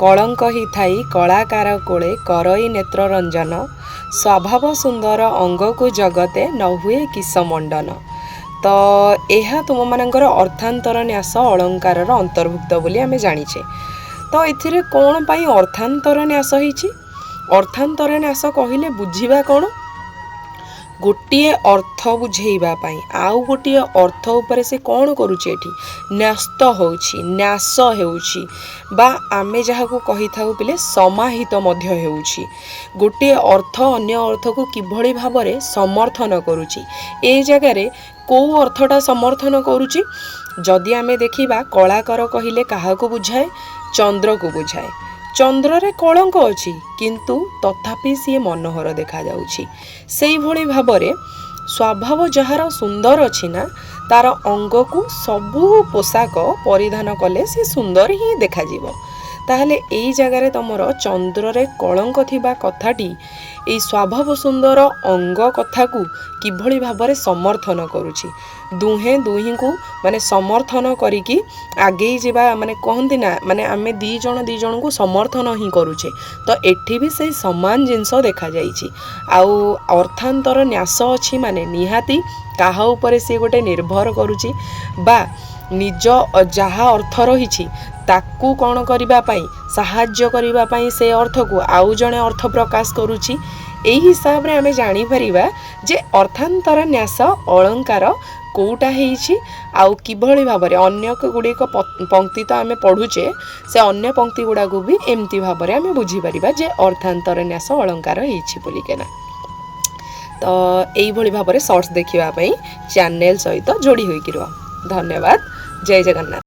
କଳଙ୍କ ହି ଥାଇ କଳାକାର କୋଳେ କରଇ ନେତ୍ର ରଞ୍ଜନ, ସ୍ୱଭାବ ସୁନ୍ଦର ଅଙ୍ଗକୁ ଜଗତେ ନ ହୁଏ କିସ ମଣ୍ଡନ। ତ ଏହା ତୁମମାନଙ୍କର ଅର୍ଥାନ୍ତର ନ୍ୟାସ ଅଳଙ୍କାରର ଅନ୍ତର୍ଭୁକ୍ତ ବୋଲି ଆମେ ଜାଣିଛେ। ତ ଏଥିରେ କ'ଣ ପାଇଁ ଅର୍ଥାନ୍ତର ନ୍ୟାସ ହେଇଛି? ଅର୍ଥାନ୍ତର ନ୍ୟାସ କହିଲେ ବୁଝିବା କ'ଣ? ଗୋଟିଏ ଅର୍ଥ ବୁଝେଇବା ପାଇଁ ଆଉ ଗୋଟିଏ ଅର୍ଥ ଉପରେ ସେ କ'ଣ କରୁଛି ଏଠି? ନ୍ୟସ୍ତ ହେଉଛି, ନ୍ୟାସ ହେଉଛି, ବା ଆମେ ଯାହାକୁ କହିଥାଉ ପିଲେ, ସମାହିତ ମଧ୍ୟ ହେଉଛି। ଗୋଟିଏ ଅର୍ଥ ଅନ୍ୟ ଅର୍ଥକୁ କିଭଳି ଭାବରେ ସମର୍ଥନ କରୁଛି? ଏ ଜାଗାରେ କେଉଁ ଅର୍ଥଟା ସମର୍ଥନ କରୁଛି? ଯଦି ଆମେ ଦେଖିବା, କଳାକାର କହିଲେ କାହାକୁ ବୁଝାଏ? ଚନ୍ଦ୍ରକୁ ବୁଝାଏ। ଚନ୍ଦ୍ରରେ କଳଙ୍କ ଅଛି, କିନ୍ତୁ ତଥାପି ସିଏ ମନୋହର ଦେଖାଯାଉଛି। ସେଇଭଳି ଭାବରେ ସ୍ୱଭାବ ଯାହାର ସୁନ୍ଦର ଅଛି ନା, ତାର ଅଙ୍ଗକୁ ସବୁ ପୋଷାକ ପରିଧାନ କଲେ ସେ ସୁନ୍ଦର ହିଁ ଦେଖାଯିବ। ତାହେଲେ ଏଇ ଜାଗାରେ ତମର ଚନ୍ଦ୍ରରେ କଳଙ୍କ ଥିବା କଥାଟି ଏଇ ସ୍ୱଭାବ ସୁନ୍ଦର ଅଙ୍ଗ କଥାକୁ କିଭଳି ଭାବରେ ସମର୍ଥନ କରୁଛି? ଦୁହେଁ ଦୁହିଁଙ୍କୁ ମାନେ ସମର୍ଥନ କରିକି ଆଗେଇ ଯିବା, ମାନେ କହନ୍ତି ନା, ମାନେ ଆମେ ଦୁଇ ଜଣ ଦୁଇ ଜଣଙ୍କୁ ସମର୍ଥନ ହିଁ କରୁଛେ। ତ ଏଠି ବି ସେଇ ସମାନ ଜିନିଷ ଦେଖାଯାଇଛି। ଆଉ ଅର୍ଥାନ୍ତର ନ୍ୟାସ ଅଛି ମାନେ ନିହାତି କାହା ଉପରେ ସିଏ ଗୋଟେ ନିର୍ଭର କରୁଛି, ବା ନିଜ ଯାହା ଅର୍ଥ ରହିଛି ତାକୁ କ'ଣ କରିବା ପାଇଁ, ସାହାଯ୍ୟ କରିବା ପାଇଁ ସେ ଅର୍ଥକୁ ଆଉ ଜଣେ ଅର୍ଥ ପ୍ରକାଶ କରୁଛି। ଏଇ ହିସାବରେ ଆମେ ଜାଣିପାରିବା ଯେ ଅର୍ଥାନ୍ତର ନ୍ୟାସ ଅଳଙ୍କାର କେଉଁଟା ହେଇଛି ଆଉ କିଭଳି ଭାବରେ। ଅନ୍ୟ ଗୁଡ଼ିକ ପଙ୍କ୍ତି ତ ଆମେ ପଢ଼ୁଛେ, ସେ ଅନ୍ୟ ପଙ୍କ୍ତି ଗୁଡ଼ାକୁ ବି ଏମିତି ଭାବରେ ଆମେ ବୁଝିପାରିବା ଯେ ଅର୍ଥାନ୍ତର ନ୍ୟାସ ଅଳଙ୍କାର ହେଇଛି ବୋଲିକିନା। ତ ଏଇଭଳି ଭାବରେ ସର୍ଟସ୍ ଦେଖିବା ପାଇଁ ଚ୍ୟାନେଲ୍ ସହିତ ଯୋଡ଼ି ହୋଇକି ରୁହ। ଧନ୍ୟବାଦ, ଜୟ ଜଗନ୍ନାଥ।